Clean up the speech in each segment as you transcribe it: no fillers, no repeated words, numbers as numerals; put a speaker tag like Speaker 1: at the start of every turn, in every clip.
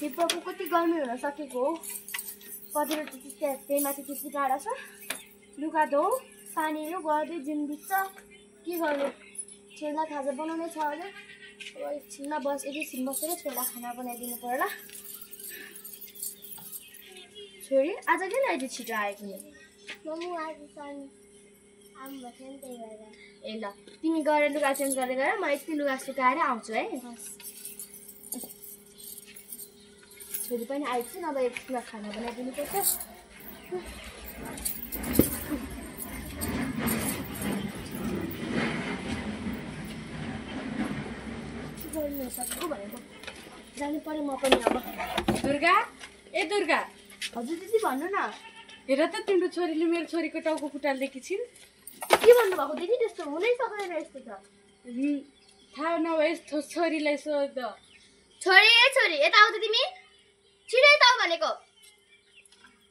Speaker 1: हिप्पको कति गर्मी हुन सकेको हो कतिले त्यही माथि त्यति टाढा छ लुगा धो पानी यो गर्दै जिम बित्छ के गर्ने छोरीलाई खाजा बनाउनै छ अहिले एकछिनमा एकैछिन बसेर छोरीलाई खाना बनाइदिनु पर्ला छोरी आज किन अहिले छिटो आएको नि ए ल तिमी गएर लुगा चेन्ज गरेर गएर म यति लुगा सुकाएर आउँछु है छोरी पनि आइपुग्छ नभए एकछिनमा खाना बनाइदिनु पर्छ सबको भनेको जानु पर्यो म पनि अब
Speaker 2: दुर्गा ए दुर्गा
Speaker 1: हजुर दिदी भन्नु न
Speaker 2: हेर त तिम्रो छोरीले मेरो छोरीको टाउको फुटाल्दैकी छिन्
Speaker 1: के भन्नुभएको दिदी त्यस्तो हुनै सक्दैन यस्तो त
Speaker 2: थाहा नभए यस्तो छोरीलाई सोध
Speaker 1: छोरी ए छोरी यता आऊ त तिमी छिटो यता आऊ भनेको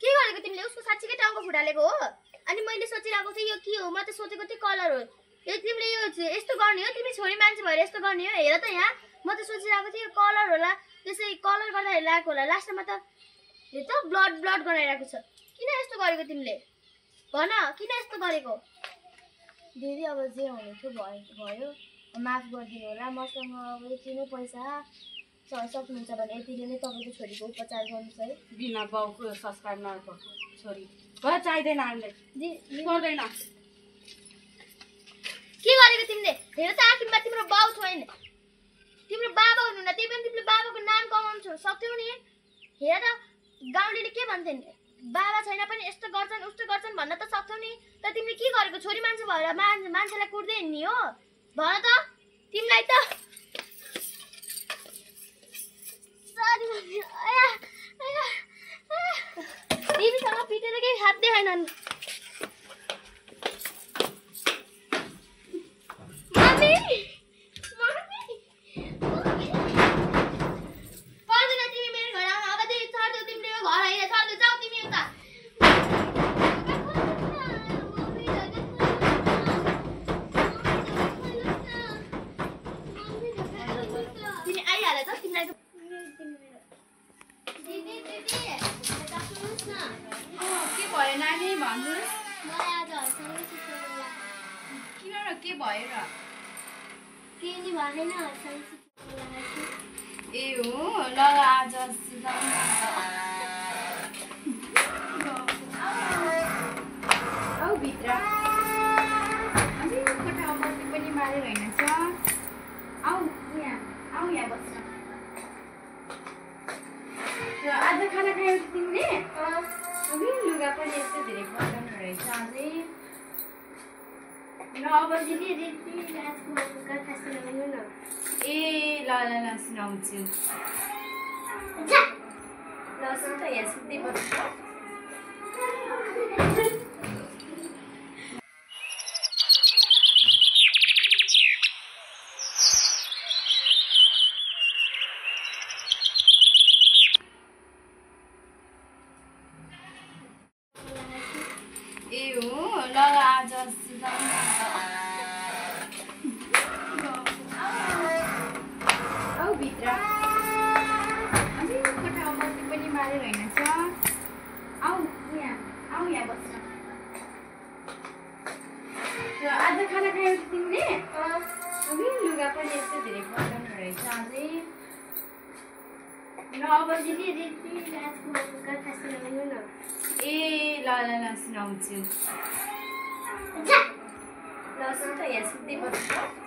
Speaker 1: के गरेको तिमीले उसको साँच्चीकै टाउको फुटालेको हो अनि मैले सोचिरहेको थिएँ यो के हो म त सोचेको थिएँ कलर हो यो तिमीले यो यस्तो गर्ने हो तिमी छोरी मान्छे भएर यस्तो गर्ने हो हेर त यहाँ म त सोचिरहेको थिएँ कलर होला त्यसै कलर गर्दाखेरि लागेको होला लास्टमा त हेर त ब्लड गराइरहेको छ किन यस्तो गरेको तिमीले भन किन यस्तो गरेको दिदी अब जे हुनु थियो भयो माफ गरिदिनु होला मसँग अब यति नै पैसा सक्नुहुन्छ भने यतिले नै तपाईँको छोरीको उपचार गर्नुहोस् है
Speaker 2: बिना बाउको संस्कार नभएको छोरी घर चाहिँदैन हामीलाई गर्दैन
Speaker 1: के गरेको तिमीले हेर त आखिरमा तिम्रो बाउ छैन तिम्रो बाबा हुनुहुन्न त्यही पनि तिमीले बाबाको नाम कमाउनु सक्थ्यौ नि हेर त गाउँले के भन्थे बाबा छैन पनि यस्तो गर्छन् उस्तो गर्छन् भन्न त सक्थ्यौ नि तर तिमीले के गरेको छोरी मान्छे भएर मान्छेलाई कुट्दै हिँड्ने हो भन त तिमीलाई त तिमीसँग पिटेर केही खाँदै छैनन्
Speaker 2: के भयो र ए हो ल आज आऊ भित्र कोठामा बस्नु पनि मारे होइन छ आऊ यहाँ बस्छ आज खाना खायौ तिमीले लुगा पनि यस्तो धेरै पर्दैन रहेछ अझै
Speaker 1: अब दिदी
Speaker 2: ए ल सुनाउँछु ल सुन त यहाँ सुत्दै बस्छ ए हो ल आज आऊ भित्र कोठामा बस्नु पनि मारे होइन छ आऊ यहाँ बस्छ आज खाना खायौ तिमीले लुगा पनि यस्तो धेरै पर्दैन रहेछ अझै
Speaker 1: अब दिदी
Speaker 2: ए ल सुनाउँछु ल सुन त यहाँ सुत्दै बस्छ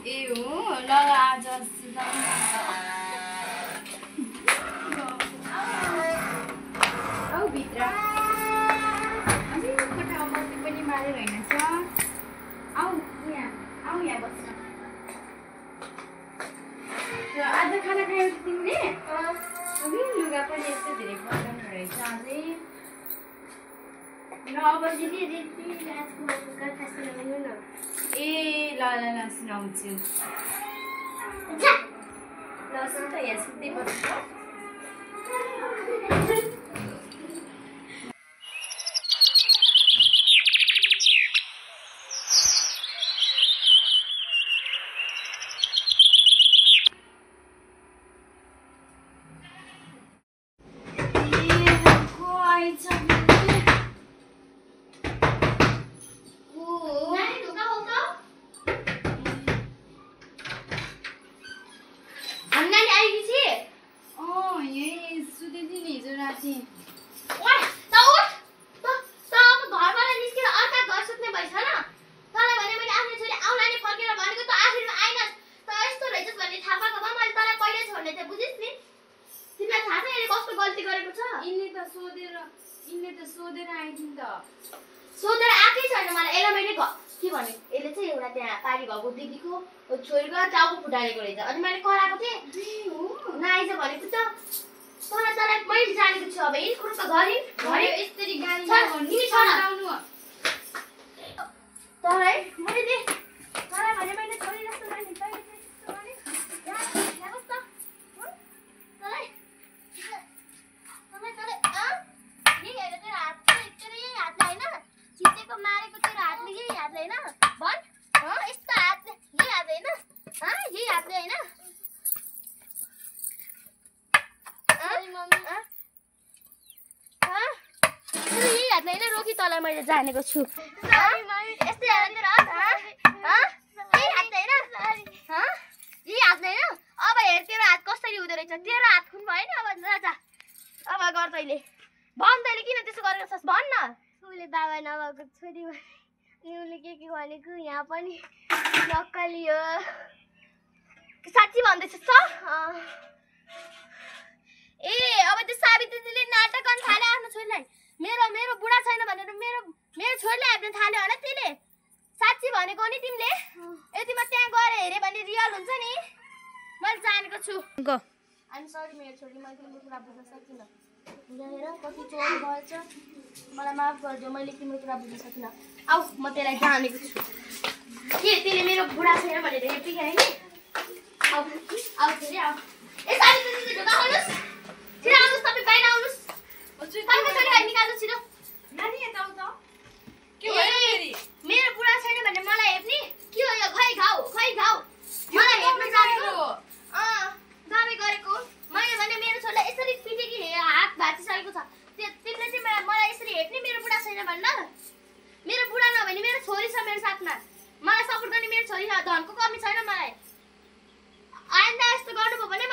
Speaker 2: ए हो ल आज आऊ भित्र कोठामा बस्नु पनि मारे होइन छ आऊ यहाँ बस्छ आज खाना खायौ तिमीले लुगा पनि यस्तो धेरै पर्दैन रहेछ अझै
Speaker 1: अब दिदी
Speaker 2: ए ल सुनाउँछु ल सुन त सुत्दै पर्छ सोधेर आइदिन् त
Speaker 1: सोधेर आएकै छैन मलाई यसलाई मैले के भने यसले चाहिँ एउटा त्यहाँ पारी भएको दिदीको छोरीको टाउको फुटालेको रहेछ अनि मैले कराएको थिएँ नआइज भनेको त तँलाई मैले जानेको छु अब यही कुरो त घरि
Speaker 2: यसरी गाली नगर्नु
Speaker 1: तँलाई मैले दे तँलाई भने मैले छोरी जस्तो गर्ने तैँले त्यस्तो गर्ने ल्याओस् त तँलाई यही हेर तेरो हात तेरो यही हातले होइन छिटेको मारेको तेरो हातले यही हातले होइन भन् यस्तो हातले यही हातले होइन यही हातले होइन यही हातले होइन रोकी तँलाई मैले जानेको छु यस्तै हात तेरो हात यही हातले होइन यही हातले होइन अब हेर तेरो हात कसरी हुँदो रहेछ तेरो हात खुन भयो नि अब जा अब गर तैँले भन् तैँले किन त्यसो गरेको छस् भन् न उसले बाबा नभएको छोरी उसले के भनेको यहाँ पनि नक्कली हो साँच्ची भन्दैछ ए अब त्यो सावित्रीले नाटक गर्न थाले आफ्नो छोरीलाई मेरो बुढा छैन भनेर मेरो छोरीलाई हेर्न थाल्यो होला त्यसले साँच्ची भनेको नि तिमीले यतिमा त्यहाँ गएर हेऱ्यो भने रियल हुन्छ नि मैले जानेको छु आइम सरी मेरो छोरी मैले तिम्रो कुरा बुझ्न सकिनँ हेर कति चोरी भएछ मलाई माफ गरिदियो मैले तिम्रो कुरा बुझ्न सकिनँ आऊ म त्यसलाई जानेको छु के त्यसले मेरो बुढा छैन भनेर हेर्दै होइन आऊ फेरि आऊ ए सावित्री ढोका आउनुहोस् छिटो आउनुहोस् तपाईँ बाहिर आउनुहोस् तपाईँको छोरीलाई निकाल्नु छिटो
Speaker 2: नानी यता आउ त
Speaker 1: मेरो बुढा छैन भने मलाई हेर्ने के हो यो खै घाउ मलाई हेर्न जानेको दबाई गरेको मैले भने मेरो छोरीलाई यसरी पिटे कि हात भाँचिसकेको छ तिमीले चाहिँ मलाई यसरी हेर्ने मेरो बुढा छैन भन्न मेरो बुढा नभने मेरो छोरी छ मेरो साथमा मलाई सपोर्ट गर्ने मेरो छोरी धनको कमी छैन मलाई आइन्दा यस्तो गर्नुभयो भने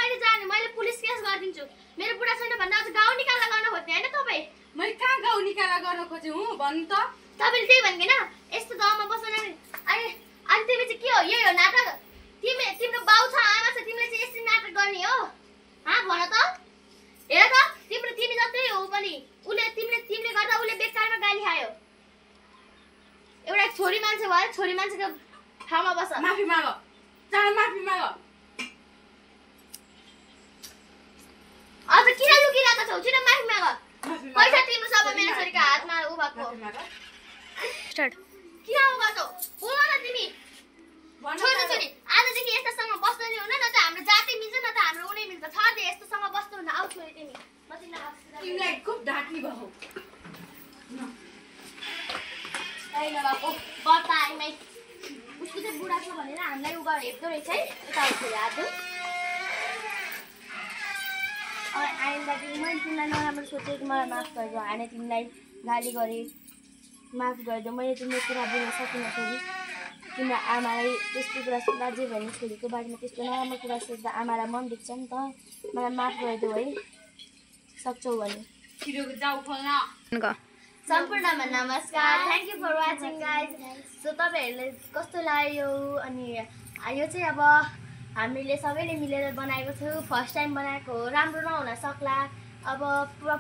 Speaker 1: मैले पुलिस केस गरिदिन्छु मेरो बुढा छैन भन्दा अझ गाउँ निकाला गर्न खोज्ने होइन तपाईँ
Speaker 2: मैले कहाँ गाउँ निकाला गर्न खोजेँ हुँ भन्नु त
Speaker 1: तपाईँले त्यही भन्दैन यस्तो गाउँमा बस्न अनि तिमी चाहिँ के हो यही हो नाटक तिम्रो बाउ छ आमा छ तिमीले चाहिँ यसरी नाटक गर्ने हो भन त हेर त तिमी जस्तै हो पनि तिमीले गर्दा उसले बेकारमा गाली खायो एउटा छोरी मान्छे भयो छोरी मान्छेको ठाउँमा बस
Speaker 2: माफी माग चाँडो माफी माग
Speaker 1: अझ किन लुकिरहेको छौ छिटो माफी माग पैसा तिम्रो सब मेरो छोरीको हातमा उ भएको स्टार्ट किन उ गर्छौ बोल न तिमी छोरी आजदेखि यस्तोसँग बस्न नि हुन न त हाम्रो जाति मिल्छ न त हाम्रो उनी मिल्छ छ दे यस्तोसँग बस्नु हुन आउ छोरी
Speaker 2: तिमीलाई खुब ढाक्ने भयो
Speaker 1: नभएको बर्ता आइमाई उसको चाहिँ बुढा छ भनेर हामीलाई उ गरेर हेप्दो रहेछ है यता छोरी हात आइन्दा मैले तिमीलाई नराम्रो सोचेँ कि मलाई माफ गरिदियो हाने तिमीलाई गाली गरेँ माफ गरिदियो मैले तिम्रो कुरा बुझ्न सकिनँ छोरी तिम्रो आमालाई त्यस्तो कुरा सोच्दा जे भने छोरीको बारेमा त्यस्तो नराम्रो कुरा सोच्दा आमालाई मन दुख्छ नि त मलाई माफ गरिदियो है सक्छौ भने सम्पूर्णमा नमस्कार thank you for watching guys so तपाईँहरूले कस्तो लाग्यो अनि यो चाहिँ अब हामीले सबैले मिलेर बनाएको छु फर्स्ट टाइम बनाएको हो राम्रो नहुन सक्ला अब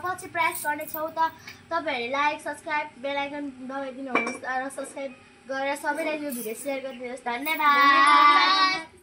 Speaker 1: पछि प्रयास गर्नेछौँ त तपाईँहरूले लाइक सब्सक्राइब बेल आइकन दबाइदिनुहोस् र सब्सक्राइब गरेर सबैलाई यो भिडियो सेयर गरिदिनुहोस् धन्यवाद